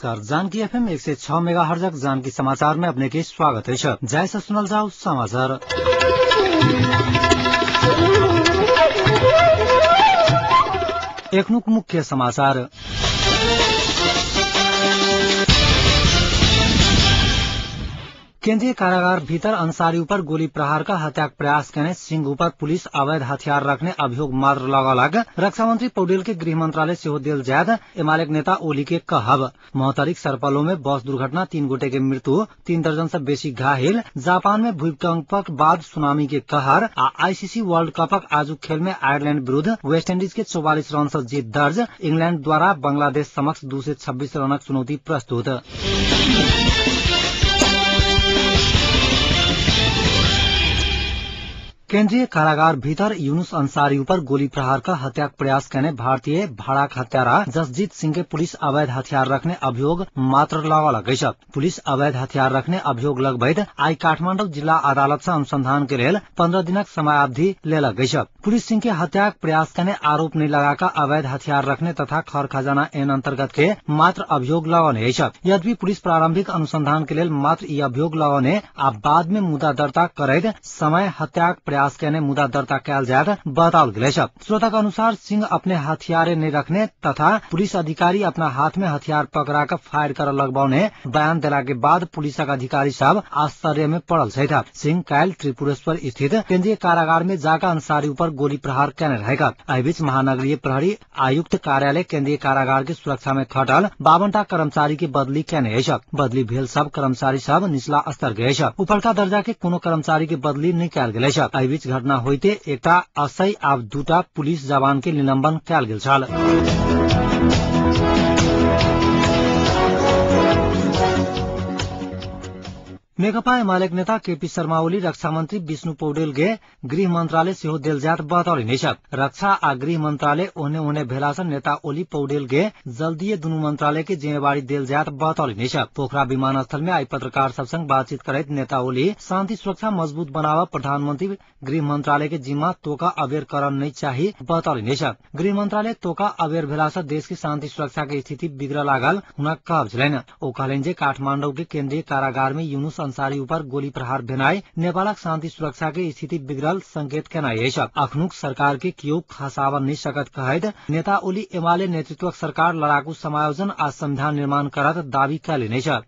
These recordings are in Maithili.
नमस्कार, जानकी एफएम 106 मेगाहर्जक जानकी समाचार में अपने के स्वागत है। जय से सुनल जाओ समाचार। एखनुक मुख्य समाचार। केन्द्रीय कारागार भीतर अंसारी ऊपर गोली प्रहार का हत्या प्रयास करने सिंह ऊपर पुलिस अवैध हथियार रखने अभियोग मात्र लगलक। रक्षा मंत्री पौडेल के गृह मंत्रालय सेहो देल जायत एमाले नेता ओली के कहब। महोत्तरीक सरपलो में बस दुर्घटना 3 गोटे के मृत्यु, 3 दर्जन से बेसी घायल। जापान में भूकंपक बाद सुनामी के कहर आ आईसीसी वर्ल्ड कपक आजुक खेल में आयरलैंड विरूद्ध वेस्टइंडीज के 44 रन से जीत दर्ज। इंग्लैंड द्वारा बांग्लादेश समक्ष 226 रनक चुनौती प्रस्तुत। केन्द्रीय कारागार भीतर यूनुस अंसारी ऊपर गोली प्रहार का हत्या प्रयास करने भारतीय भाड़ाक हत्यारा जसजीत सिंह के पुलिस अवैध हथियार रखने अभियोग मात्र लगलक अछि। पुलिस अवैध हथियार रखने अभियोग लगबैत आई काठमाडौँ जिला अदालत से अनुसंधान के लेल 15 दिनक समयावधि लेलक अछि। पुलिस सिंह के हत्याक प्रयास करने आरोप नहीं लगाकर अवैध हथियार रखने तथा खर खजाना ऐन अंतर्गत के मात्र अभियोग लगौने अछि। यद्यपि पुलिस प्रारंभिक अनुसंधान के लेल मात्र ई अभियोग लगौने आ बाद में मुद्दा दर्ता करैत समय हत्याक प्रयास कहने मुद्दा दर्ता कयल जायत बताओल गेल अछि। स्रोतक अनुसार सिंह अपने हथियारे नहीं रखने तथा पुलिस अधिकारी अपना हाथ में हथियार पकड़ा कर फायर कर लगबौने बयान देला के बाद पुलिसक अधिकारी सब आश्चर्य में पड़ल छथि। सिंह काल्हि त्रिपुरेश्वर स्थित केन्द्रीय कारागार में जाकर अंसारी ऊपर गोली प्रहार केने रहेगा। एहि बीच महानगरीय प्रहरी आयुक्त कार्यालय केन्द्रीय कारागार के सुरक्षा में खटल 52टा कर्मचारी के बदली केने अछि। बदली भेल सब कर्मचारी सब निचला स्तर के अछि। उपरका दर्जा के कोनो कर्मचारी के बदली नहीं कयल गेल अछि। एहि बीच घटना होते एकटा असई आ 2टा पुलिस जवान के निलंबन कयल गेल छल। नेकपा एमाले नेता केपी शर्मा ओली रक्षा मंत्री विष्णु पौडेल के गृह मंत्रालय सेहो देल जायत बतौलनि अछि। रक्षा आ गृह मंत्रालय ओहने ओहने भेला से नेता ओली पौडेल के जल्दीए दुनू मंत्रालय के जिम्मेवारी देल जायत बतौलनि अछि। पोखरा विमानस्थल में आई पत्रकार सब संग बातचीत करैत नेता ओली शांति सुरक्षा मजबूत बनाव प्रधानमंत्री गृह मंत्रालय के जिम्मा तोका अबेर करन नहीं चाही बतौलनि अछि। गृह मंत्रालय तोका अबेर भेला से देश की शांति सुरक्षा के स्थिति बिगड़ लागल हुनक कहब छलनि। ओ कहलनि जे काठमाडौँ के केन्द्रीय कारागार में यूनुस अंसारी ऊपर गोली प्रहार भेनाई नेपालक शांति सुरक्षा के स्थिति बिगड़ल संकेत केनाई अछि। अखनुक सरकार के केओ खसाब नहीं सकत कहैत नेता ओली एमाले नेतृत्वक सरकार लड़ाकू समायोजन आ संविधान निर्माण करत दावी कयलनि अछि।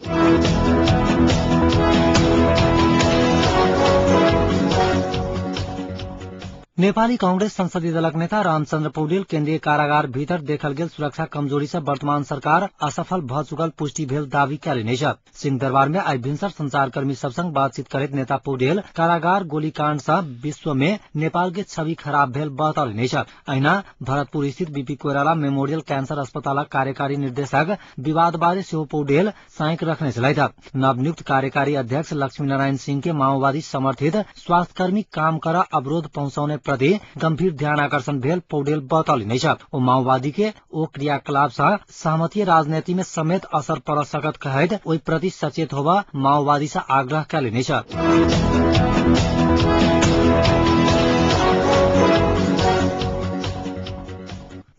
नेपाली कांग्रेस संसदीय दलक नेता रामचंद्र पौडेल केन्द्रीय कारागार भीतर देखल गेल सुरक्षा कमजोरी से वर्तमान सरकार असफल भ चुकल पुष्टि भेल दावी कयलनि अछि। सिंहदरबार में आई भिनसर संचारकर्मी सब संग बातचीत करैत नेता पौडेल कारागार गोलीकांड से विश्व में नेपाल के छवि खराब भेल बतौलनि अछि। अहिना भरतपुर स्थित बीपी कोइराला मेमोरियल कैंसर अस्पतालक कार्यकारी निर्देशक विवाद बारे सेहो पौडेल साइक रखने छलथि। नवनियुक्त कार्यकारी अध्यक्ष लक्ष्मी नारायण सिंह के माओवादी समर्थित स्वास्थ्यकर्मी काम कर अवरोध पहुंचौने प्रति गंभीर ध्यान आकर्षण भेल पौडेल बतौलनि अछि। ओ माओवादी के ओ क्रियाकलाप से सहमतीय राजनीति में समेत असर पड़ सकत कहैत ओहि प्रति सचेत होबा माओवादी से आग्रह कयलनि अछि।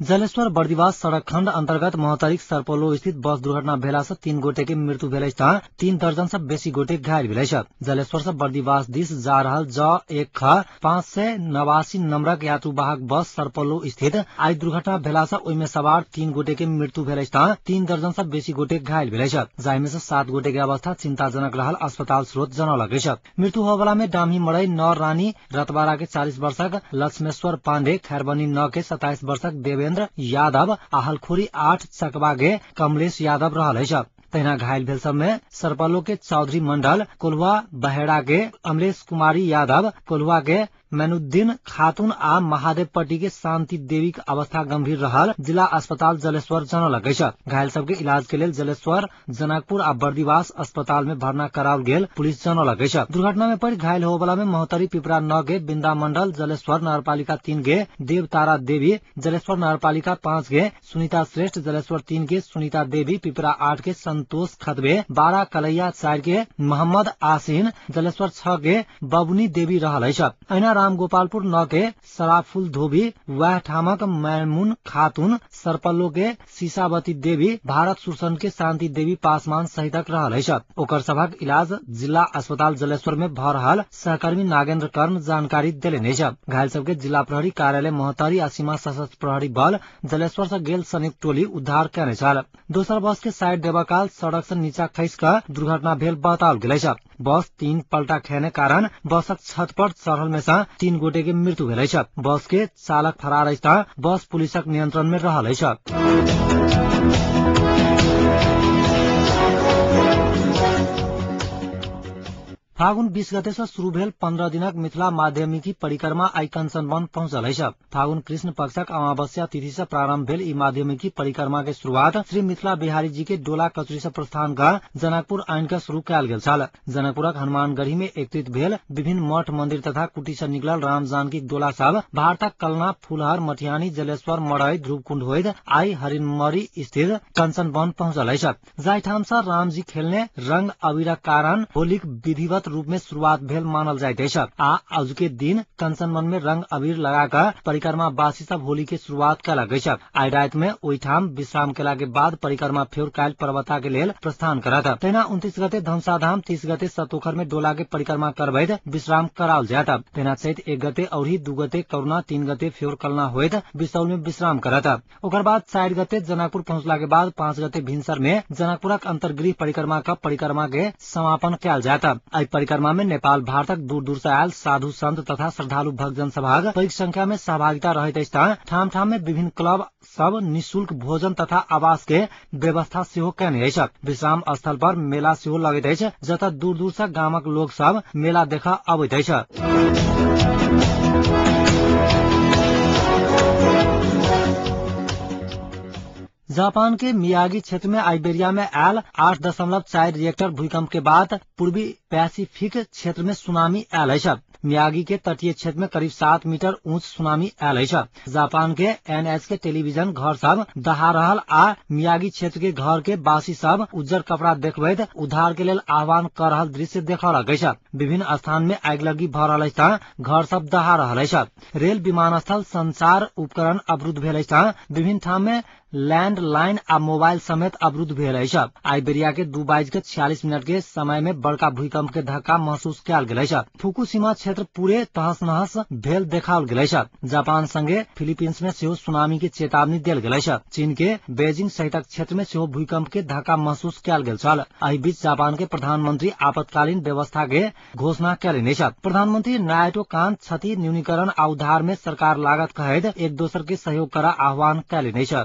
जलेश्वर बर्दिवास सड़क खण्ड अन्तर्गत महोत्तरीक सरपोलो स्थित बस दुर्घटना भेला से 3 गोटे के मृत्यु भेल अछि त 3 दर्जन से बेसी गोटे घायल भेल अछि। जलेश्वर से बर्दिवास दिस जा रहल ज 1 ख 589 नम्बरक यात्रुवाहक बस सरपोलो स्थित आई दुर्घटना भेला से ओहिमे सवार 3 गोटे के मृत्यु भेल अछि त 3 दर्जन से बेसी गोटे घायल भेल अछि, जाहिमे से 7 गोटे के अवस्था चिंताजनक रहल अस्पताल स्रोत जनौलक अछि। मृत्यु होबला में डामी मड़ई 9 रानी रतबारा के 40 वर्षक लक्ष्मेश्वर पाण्डे, खैरबनी 9 के 27 वर्षक देवेन्द्र यादव आ हलखोरी 8 चकबा के कमलेश यादव रहल अछि। तहिना घायल भेल सब में सरपलो के चौधरी मंडल, कोल्हुआ बहेड़ा के अमलेश कुमारी यादव, कोल्हुआ के मैनुद्दीन खातून आ महादेवपट्टी के शांति देवी के अवस्था गंभीर रहल जिला अस्पताल जलेश्वर जनौलक अछि। घायल सबके इलाज के लेल जलेश्वर, जनकपुर आ बर्दिवास अस्पताल में भर्ना कराओल गेल पुलिस जनौलक अछि। दुर्घटना में पड़ि घायल होबला में महोत्तरी पिपरा 9 के बिंदा मंडल, जलेश्वर नगरपालिका 3 के देवतारा देवी, जलेश्वर नगरपालिका 5 के सुनीता श्रेष्ठ, जलेश्वर 3 के सुनीता देवी, पिपरा 8 के संतोष खतबे, 12 कलैया 4 के मोहम्मद आसिन, जलेश्वर 6 के बबुनी देवी रहल अछि। अहिना रामगोपालपुर 9 के सराफुल धोबी, वैह ठामक मैमुन खातून, सरपल्लो के सीसावती देवी, भारत सुरसन के शांति देवी पासवान सहितक रहल अछि। ओकर सभक इलाज जिला अस्पताल जलेश्वर में भ रहल सहकर्मी नागेन्द्र कर्ण जानकारी देलनि अछि। घायल सबके जिला प्रहरी कार्यालय महोत्तरी आ सीमा सशस्त्र प्रहरी बल जलेश्वर से गेल संयुक्त टोली उद्धार केने छल। दोसर बस के साइड देबा काल सड़क से नीचा खसि क दुर्घटना भेल बताओल गेल अछि। बस 3 पल्टा खेने कारण बसक छत पर चढ़ल में से 3 गोटे के मृत्यु भेल अछि। बस के चालक फरार अछि त बस पुलिसक नियंत्रण में रहल अछि। फागुन 20 गते से शुरू भेल 15 दिनक मिथिला माध्यमिकी परिक्रमा आई कंचनवन पहुंचल अछि। फागुन कृष्ण पक्षक अमावस्या तिथि से प्रारंभ भेल ई माध्यमिकी परिक्रमा के शुरुआत श्री मिथिला बिहारी जी के डोला कचरी से प्रस्थान क जनकपुर आनि क शुरू कयल गेल छल। जनकपुरक हनुमानगढ़ी में एकत्रित भेल विभिन्न मठ मंदिर तथा कुटी से निकलल राम जानकी डोला सब भारतक कलना, फुलहर, मठियानी, जलेश्वर, मड़ई, ध्रुवकुंड होइत आई हरिनमरी स्थित कंचनवन पहुंचल अछि। जाहि ठाम से रामजी खेलने रंग अबीरक कारण होलीक विधिवत रूप में शुरुआत भेल मानल जाइत अछि। आ आजुके दिन कंचनवन में रंग अबीर लगा कर परिक्रमा वासी सब होली के शुरुआत कयलक अछि। आइ राति में ओहिठाम विश्राम केला के बाद परिक्रमा फेर काल्हि पर्वता के लेल प्रस्थान करत। तहिना 29 गते धमसाधाम, 30 गते सतोखर में डोला के परिक्रमा करबैत विश्राम कराओल जायत। तहिना चैत 1 गते औरही 2 गते करुणा, 3 गते फेर कलना होइत बिसौल में विश्राम करत। ओकर बाद 4 गते जनकपुर पहुंचला के बाद 5 गते भिनसर में जनकपुरक अंतर्गृह परिक्रमा का परिक्रमा के समापन कयल जायत। परिक्रमा में नेपाल भारतक दूर दूर से आयल साधु संत तथा श्रद्धालु भक्तजन सभक पैघ संख्या में सहभागिता रहैत अछि। ठाम ठाम में विभिन्न क्लब सब निःशुल्क भोजन तथा आवास के व्यवस्था सेहो केने अछि। विश्राम स्थल पर मेला सेहो लगैत अछि, जतऽ दूर दूर से गामक लोक सब मेला देखऽ अबैत अछि। जापान के मियागी क्षेत्र में आइबेरिया में आयल 8.4 रिएक्टर भूकंप के बाद पूर्वी पैसिफिक क्षेत्र में सुनामी आयल अछि। मियागी के तटीय क्षेत्र में करीब 7 मीटर ऊंच सुनामी आयल अछि। जापान के एनएचके टेलीविजन घर सब दहा रहल आ मियागी क्षेत्र के घर के बासी सब उज्जर कपड़ा देखबैत उद्धार के लेल आह्वान कर रहल दृश्य देखौलक अछि। विभिन्न स्थान में आगिलगी भ रहल अछि, घर सब दहा रहल अछि। रेल, विमानस्थल, संचार उपकरण अवरुद्ध भेल अछि। विभिन्न ठाम में लैंडलाइन आ मोबाइल समेत अवरुद्ध भेल अछि। आइबेरिया के 2:46 के समय में बड़का भूकंप के धक्का महसूस कयल गेल अछि। फुकुशिमा क्षेत्र पूरे तहस नहस भेल देखाओल गेल अछि। जापान संगे फिलीपींस में सेहो सुनामी के चेतावनी देल गेल अछि। चीन के बेजिंग सहितक क्षेत्र में सेहो भूकंप के धक्का महसूस कयल गेल छल। एहि बीच जापान के प्रधानमंत्री आपातकालीन व्यवस्था के घोषणा कयलनि अछि। प्रधानमंत्री नायटो कान क्षति न्यूनीकरण आ उद्धार में सरकार लागत कहैत एक दोसर के सहयोग करऽ आह्वान कयलनि अछि।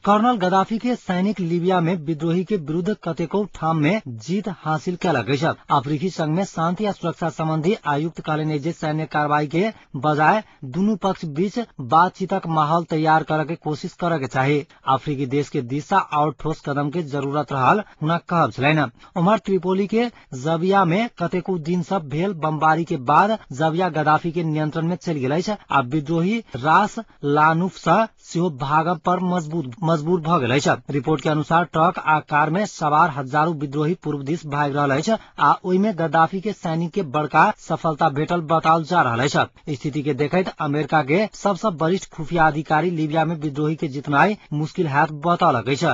कर्नल गद्दाफी के सैनिक लीबिया में विद्रोही के विरुद्ध कतेको ठाम में जीत हासिल कयलक अछि। अफ्रीकी संघ में शांति आ सुरक्षा संबंधी आयुक्त कहलनि जे सैन्य कार्रवाई के बजाय दुनू पक्ष बीच बातचीतक माहौल तैयार करऽ के कोशिश करऽ के चाही। अफ्रीकी देश के दिशा और ठोस कदम के जरूरत रहल हुनक कहब छलनि। उम्हर त्रिपोली के जबिया में कतेको दिन सब भेल बमबारी के बाद जबिया गद्दाफी के नियंत्रण में चलि गेल अछि आ विद्रोही रास लानुफ सँ सेहो भागब पर मजबूर भ गेल अछि। रिपोर्ट के अनुसार ट्रक आ कार में सवार हजारों विद्रोही पूर्व दिस भागि रहल अछि आ ओहि में गद्दाफी के सैनिक के बड़का सफलता भेटल बताओल जा रहल अछि। स्थिति के देखैत अमेरिका के सबसँ वरिष्ठ खुफिया अधिकारी लीबिया में विद्रोही के जितनाई मुश्किल हैत बतौलक अछि।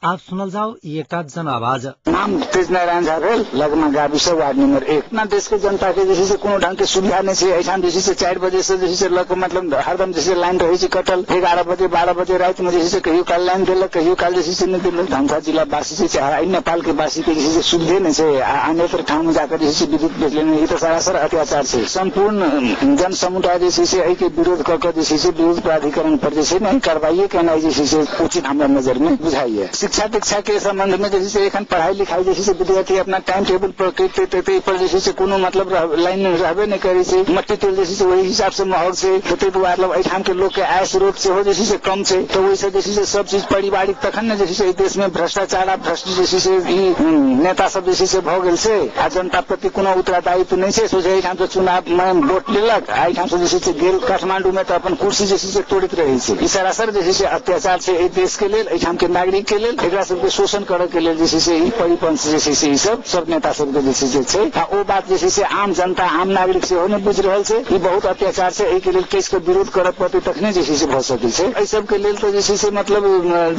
आप सुनल जाओ एकटा जनआवाज। नाम तेज नारायण झा भेल, लगमा गाविस, वार्ड नंबर 1। अपना देश के जनता के जे छै कोनो ढंग के सुविधा नहि छै। एहिठाम जे छै 4 बजे से जे छै लग मतलब हरदम जे छै लाइन रहै छै कटल। 11 बजे 12 बजे राति में जे छै कहियो काल लाइन देलक, कहियो काल जे छै नहि देलक। धमसा जिला वासी छै चाहे नेपाल के वासी के जे छै सुविधे नहि छै। आ अन्यत्र ठाम जाकर जे छै विद्युत बेच लेने ई तऽ सरासर अत्याचार छै। सम्पूर्ण जन समुदाय जे छै एहि के विरोध कऽ के जे छै विद्युत प्राधिकरण पर जे छै नहि कार्रवाई केनाइ जे छै उचित हमरा नजर में बुझाइए। शिक्षा शिक्षा दीक्षा के संबंध में जे छै एखन पढ़ाई लिखाई जे छै विद्यार्थी अपना टाइम टेबुल पर करते पर जे छै कोनो मतलब लाइन रहबे नहि करै छै। मट्टी तेल जे छै ओहि हिसाब से महग छै, ताहि दुआरे मतलब एहिठाम के लोक के आय स्रोत सेहो जे छै कम छै, तऽ ओहिसँ जे छै सब चीज पारिवारिक तखन ने जे छै एहि देश में भ्रष्टाचार आ भ्रष्ट जे छै से ई नेता सब जे छै से भऽ गेल छै आ जनता प्रति कोनो उत्तरदायित्व नहि छै। सोझे एहिठाम से चुनाव में वोट लेलक आ एहिठाम से जे छै गेल काठमांडू में तऽ अपन कुर्सी जे छै से तोड़ैत रहै छै। ई सरासर जे छै से अत्याचार छै एहि देश के लेल, एहिठाम के नागरिक के लेल, एकरा सबके शोषण करऽ के लेल जे छै से ई परिपंच जे छै से ई सब सब नेता सबके जे छै से छै। आ ओ बात जे छै से आम जनता आम नागरिक सेहो नहि बुझि रहल छै। ई बहुत अत्याचार छै, एहि के लेल केस के विरोध करऽ पड़तै तखने जे छै से भऽ सकै छै। एहि सबके लेल तऽ जे छै से मतलब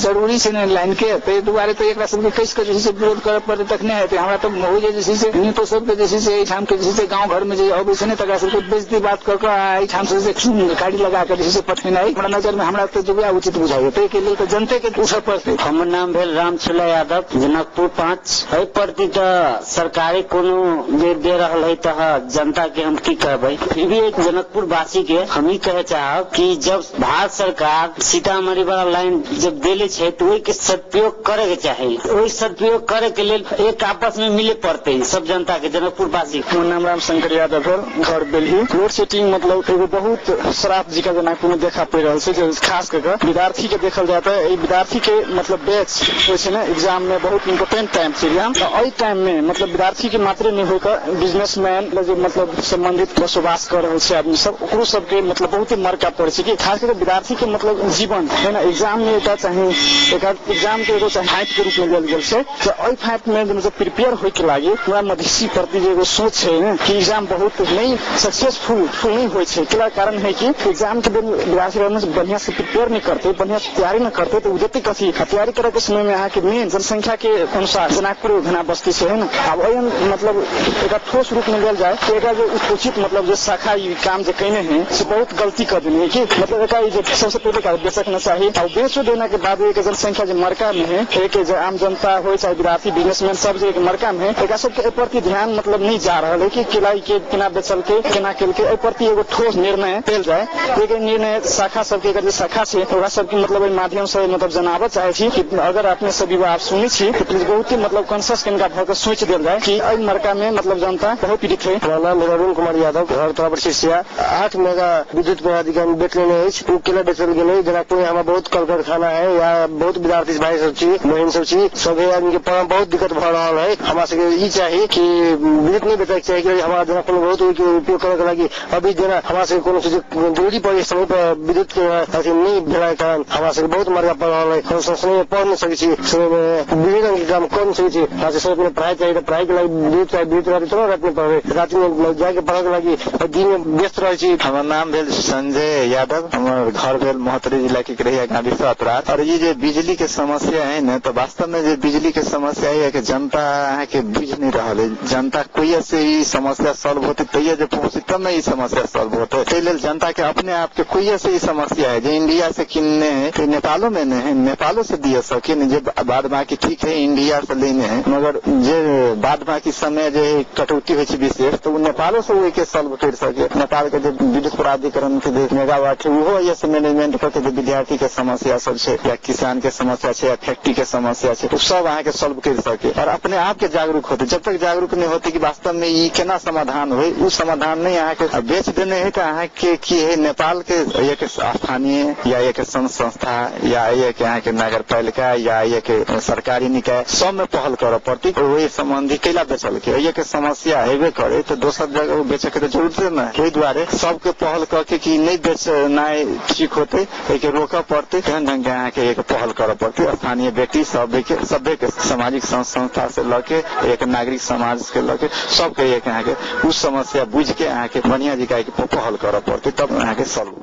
जरूरी छै ने लाइन के, ताहि दुआरे तऽ एकरा सबके केस के जे छै से विरोध करऽ पड़तै तखने हेतै। हमरा तऽ होइए जे छै से नेतो सबके जे छै से एहिठाम के जे छै से गाँव घर में जे अबै छै ने तकरा सबके बेइज्जती बात कऽ कऽ एहिठाम से जे गाड़ी लगा कऽ जे छै से पठेनाइ हमरा नजर में हमरा तऽ वएह उचित बुझाइए। ताहिके लेल तऽ जनते के उठऽ पड़तै। हमर नाम भेल रामछुला यादव, जनकपुर 5। एहि प्रति तऽ सरकारी कोनो जे दे रहल है तऽ जनता के हम की कहबै। फिर भी एक जनकपुर वासी के हम ई कहे चाहब कि जब भारत सरकार सीतामढ़ी वाला लाइन जब देले छै तऽ ओहि के सदुपयोग करे के चाही। ओहि सदुपयोग करे के लेल एक आपस में मिले पड़ते सब जनता के, जनकपुर वासी। हमर नाम रामशंकर यादव भेल, घर बेलही। लोड सेटिंग मतलब एगो बहुत श्राप जी का जनकपुर में देखा पड़ि रहल छै, जे खास कऽ के विद्यार्थी के देखल जाय तऽ एहि विद्यार्थी के मतलब बैच होइ छै ने एग्जाम में बहुत इम्पोर्टेंट टाइम छै एग्जाम, तऽ एहि टाइम में मतलब विद्यार्थी के मात्रे नहि होइके बिजनेसमैन जे मतलब संबंधित बसोबास कर रहल छै आदमी सब, ओकरो सबके मतलब बहुते मरका पड़ै छै कि खास कऽ विद्यार्थी के मतलब जीवन है ने एग्जाम में एकटा चाही एग्जाम के एगो चाही फाइट के रूप में लेल गेल छै। तऽ एहि फाइट में मतलब प्रिपेयर होय के लागि हमरा मधेसी प्रति जे एगो सोच छै ने कि एग्जाम बहुत नहीं सक्सेसफुल नहीं होइ छै, केला कारण है कि एग्जाम के दिन विद्यार्थी बढ़िया से प्रिपेयर नहीं करते, बढ़िया से तैयारी नहीं करते तो देते कथी। तैयारी करे के समय में अहाँ के मेन जनसंख्या के अनुसार जनकपुर घना बस्ती से है ना, आब एहन मतलब एक ठोस रूप में लेल जाए तो एक जो उचित मतलब जो शाखा काम जो कहने है से बहुत गलती कर देने है कि मतलब एक सबसे पहले बेचक न चाही और बेचो देने के बाद एक जनसंख्या जो मरका में है एक जो आम जनता हो चाहे विद्यार्थी बिजनेसमैन सब जो एक मरका में है एक सबके प्रति ध्यान मतलब नहीं जा रहा है कि केला के केना बेचल के केना केल के, एहि प्रति एगो ठोस निर्णय लेल जाए। एक निर्णय शाखा सबके एकर जे शाखा छै ओकरा सबके मतलब एहि माध्यम से मतलब जनाबऽ चाहे छी कि अगर अपने सब युवा आप सुनै छी तऽ प्लीज बहुत ही मतलब कॉन्शियस कनिका भऽ के सोचि देल जाए कि एहि मरका में मतलब जनता बहुत पीड़ित है। हमर नाम भेल अरुण कुमार यादव, घर तरफ सिरसिया। 8 मेगा विद्युत प्राधिकरण बेच लेने अछि, ओ केना बेचल गेलै। जनकपुर में हमरा बहुत कल कारखाना है, यहाँ बहुत विद्यार्थी भाई सब छी, बहिन सब छी, सभे आदमी के पढ़ा बहुत दिक्कत भऽ रहल है। हमरा सबके ई चाही कि विद्युत नहीं बेचैके चाही कि हमारा जनकपुर में बहुत उपयोग करे के लागि अभी जेना हमरा सबके कोनो चीज जरूरी पड़े समय पर विद्युत के अथी नहीं भेला के कारण हमरा सबके बहुत मरगा पड़ रहल है। हम सब समय में पढ़ नहीं सकै छी, समय में विभिन्न रंग के काम कर नहीं सकै छी। हमरा सबके समय पर पढ़ाई चाही तऽ पढ़ाई के लागि विद्युत चाही, विद्युत रहतै तब राति में पढ़बै, राति में जाके पढ़े के लागि दिन में व्यस्त रहै छी। हमर नाम भेल संजय यादव, हमर घर भेल महोत्तरी जिला के करहिया गाँधी अपराध। और ये जे बिजली के समस्या है ने तो वास्तव में जे बिजली के समस्या है कि जनता अहाँ के बुझ नहीं रहल है। जनता कोई से ई समस्या सॉल्व होते तैया जे पहुंची तब ने ई समस्या सॉल्व होते। ताहि लेल जनता के अपने आप के कोई से ई समस्या है जे इंडिया से किनने है तो नेपालो में नहीं है, नेपालो से दिए सके ने जे बाद बाकी ठीक है इंडिया से लेने है, मगर जे बाद बाकी समय जे कटौती होइ छै विशेष तो उ नेपालो से ओहि के सॉल्व कर सके। नेपाल के जे विद्युत प्राधिकरण के जे मेगावाट है उहो एहि से मैनेजमेंट करके जे विद्यार्थी के समस्या सब छै या किसान के समस्या छै या फैक्ट्री के समस्या छै ओ सब अहाँ के सॉल्व कर सके। और अपने आप के जागरूक होते, जब तक जागरूक नहीं होते कि वास्तव में ई केना समाधान हो, उ समाधान नहीं अहाँ के बेच देने है तो अहाँ के की है नेपाल के एक स्थानीय या एक संस्था या एक अहाँ के नगर पालिका या एक सरकारी निकाय सब में पहल करऽ पड़ती। ओहि संबंधी कैला बेचल के एक समस्या हेबे करे तो दोसर जगह बेचे के जरूरत नहीं। ओहि दुआरे सबके पहल करके कि नहीं बेचनाइ ठीक होते, एके रोकऽ पड़ते, तेहन ढंग के अहाँ के एक पहल करऽ पड़ते। स्थानीय व्यक्ति सबके के सामाजिक संस्था से लऽ के एक नागरिक समाज के लऽ के सबके एक अहाँ के उस समस्या बुझ के अहाँ के बढ़िया जकाँ पहल करऽ पड़ते तब अहाँ के सॉल्व।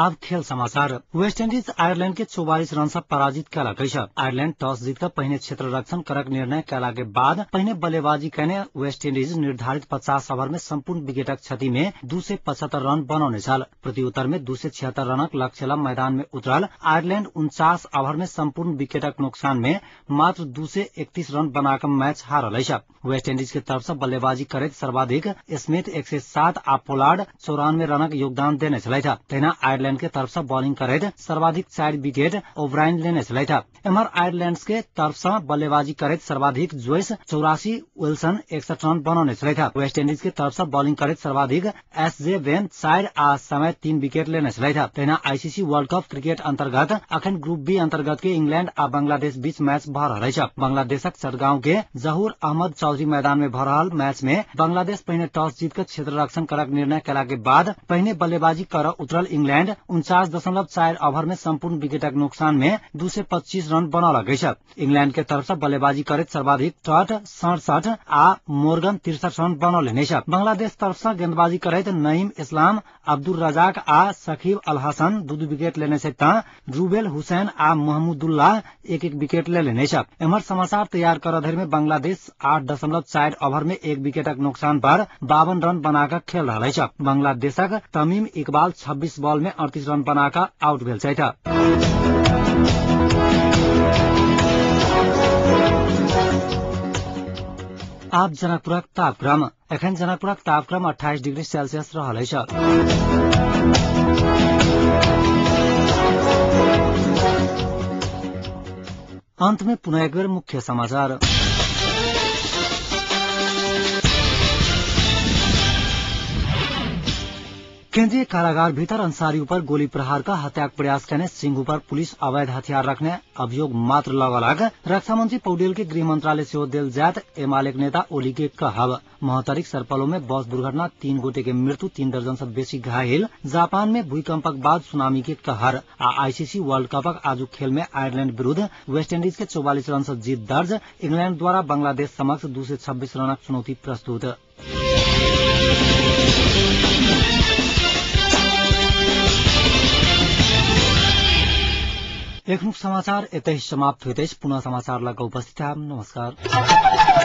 आब खेल समाचार। वेस्ट इंडीज आयरलैंड के 44 रन से पराजित कयलक अछि। आयरलैंड टॉस जीत कऽ पहिने क्षेत्ररक्षण करक निर्णय कयला के बाद पहिने बल्लेबाजी कयने वेस्ट इंडीज निर्धारित 50 ओवर में संपूर्ण विकेटक क्षति में 275 रन बनौने छल। प्रत्युत्तर में 276 रनक लक्ष्य ल मैदान में उतरल आयरलैंड 49 ओवर में संपूर्ण विकेटक नुकसान में मात्र 231 रन बनाकर मैच हारल अछि। वेस्ट इंडीज के तरफ से बल्लेबाजी करैत सर्वाधिक स्मिथ 107 आ पोलार्ड 94 रनक योगदान देने छलथि। तहिना आयरलैंड के तरफ से बॉलिंग करैत सर्वाधिक 4 विकेट ओब्रायन लेने छलथि। एम्हर आयरलैंड के तरफ से बल्लेबाजी करैत सर्वाधिक जोइस 84, विल्सन 61 रन बनौने छलथि। वेस्ट इंडीज के तरफ से बॉलिंग करैत सर्वाधिक एस जे वेन 4 आ समय 3 विकेट लेने छलथि। तहिना आईसीसी वर्ल्ड कप क्रिकेट अंतर्गत अखन ग्रुप बी अंतर्गत के इंग्लैंड आ बांग्लादेश बीच मैच भ रहल अछि। बांग्लादेशक चटगांव के जहूर अहमद चौधरी मैदान में भ रहल मैच में बांग्लादेश पहिने टॉस जीत कर क्षेत्ररक्षण करक निर्णय कयला के बाद पहिने बल्लेबाजी कर उतरल इंग्लैंड 49.4 ओवर में संपूर्ण विकेटक नुकसान में 225 रन बनौलक अछि। इंग्लैंड के तरफ से बल्लेबाजी करैत सर्वाधिक टट 67 आ मोर्गन 63 रन बनौलनि अछि। बांग्लादेश तरफ से गेंदबाजी करैत नईम इस्लाम, अब्दुल रजाक आ शकीब अल हसन 2-2 विकेट लेने छथि त रुबेल हुसैन आ महमूदुल्लाह 1-1 विकेट लेने अछि। एम्हर समाचार तैयार करऽ धरि में बांग्लादेश 8.4 ओवर में 1 विकेटक नुकसान पर 52 रन बनाकर खेल रहल अछि। बांग्लादेशक तमीम इकबाल 26 बॉल में 38 रन बनाकर आउट भेल छथि। आब जनकपुरक तापक्रम। एखन जनकपुरक तापक्रम 28 डिग्री सेल्सियस रहल अछि। अंत में पुनः एक बेर मुख्य समाचार। केन्द्रीय कारागार भीतर अंसारी ऊपर गोली प्रहार का हत्याक प्रयास करने सिंह पर पुलिस अवैध हथियार रखने अभियोग मात्र लगलक। रक्षा मंत्री पौडेल के गृह मंत्रालय से देल जात एमाले नेता ओली के कहब। महोत्तरीक सरपलो में बस दुर्घटना 3 गोटे के मृत्यु, 3 दर्जन से बेसी घायल। जापान में भूकंपक बाद सुनामी के कहर आ आईसीसी वर्ल्ड कपक आजुक खेल में आयरलैंड विरूद्ध वेस्ट इंडीज के 44 रन से जीत दर्ज। इंग्लैंड द्वारा बांग्लादेश समक्ष 226 रनक चुनौती प्रस्तुत। एखनुक समाचार एतहि समाप्त होइत अछि। पुनः समाचार लग उपस्थित। नमस्कार।